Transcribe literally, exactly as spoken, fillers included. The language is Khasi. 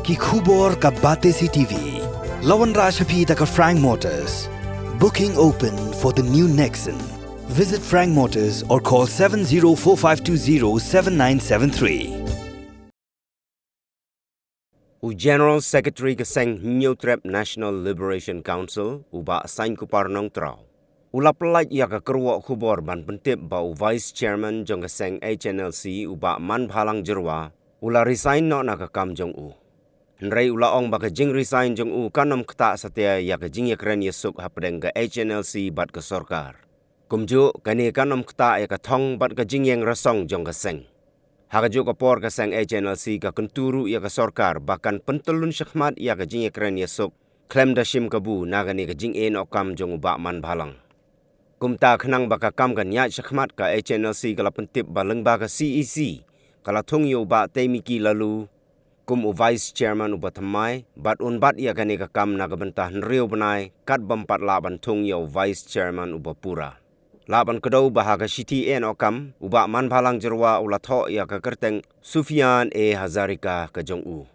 Ki khubor ka Batesi TV. La wanrah sha phi da ka Frank Motors. Booking open for the new Nexon. Visit Frank Motors or call seven zero four five two zero seven nine seven three. U General Secretary ka seng Hynñiewtrep National Liberation Council, u Bah Saiñkupar Nongtraw, u la pyllait ïa ka kyrwoh khubor ban pyntip ba u Vice Chairman jong ka seng H N L C, u Bah Manbhalang Jyrwa, u la resign noh na ka kam jong u. Hynrei u la ong ba ka jingresign jong u kan ym ktah satia ïa ka jingïakren ïasuk hapdeng ka H N L C bad ka sorkar. Kumjuh, kane kan ym ktah ïa ka thong bad ka jingïeng rasong jong ka seng. Ha kajuh ka por, ka seng H N L C ka kyntu ruh ïa ka sorkar ba kan pyntylun shakhmat ïa ka jingïakren ïasuk khlem da shim kabu na kane ka jingeh noh kam jong u Bah Manbhalang. Kumta, khnang ba ka kam kan ïaid shakhmat, ka H N L C ka la pyntip ba lyngba ka C E C ka la thung ïa u Bah Taymiki Laloo kum u Vice Chairman uba thymmai, bad un bat ïa kane ka kam na ka bynta hynriew bnai, kat bym pat lah ban thung ïa u Vice Chairman uba pura. Lah ban kdew ba ha ka shithi eh noh kam, u Bah Manbhalang Jyrwa u la thoh ïa ka kyrteng Sufyan A Hazarika ka jong u.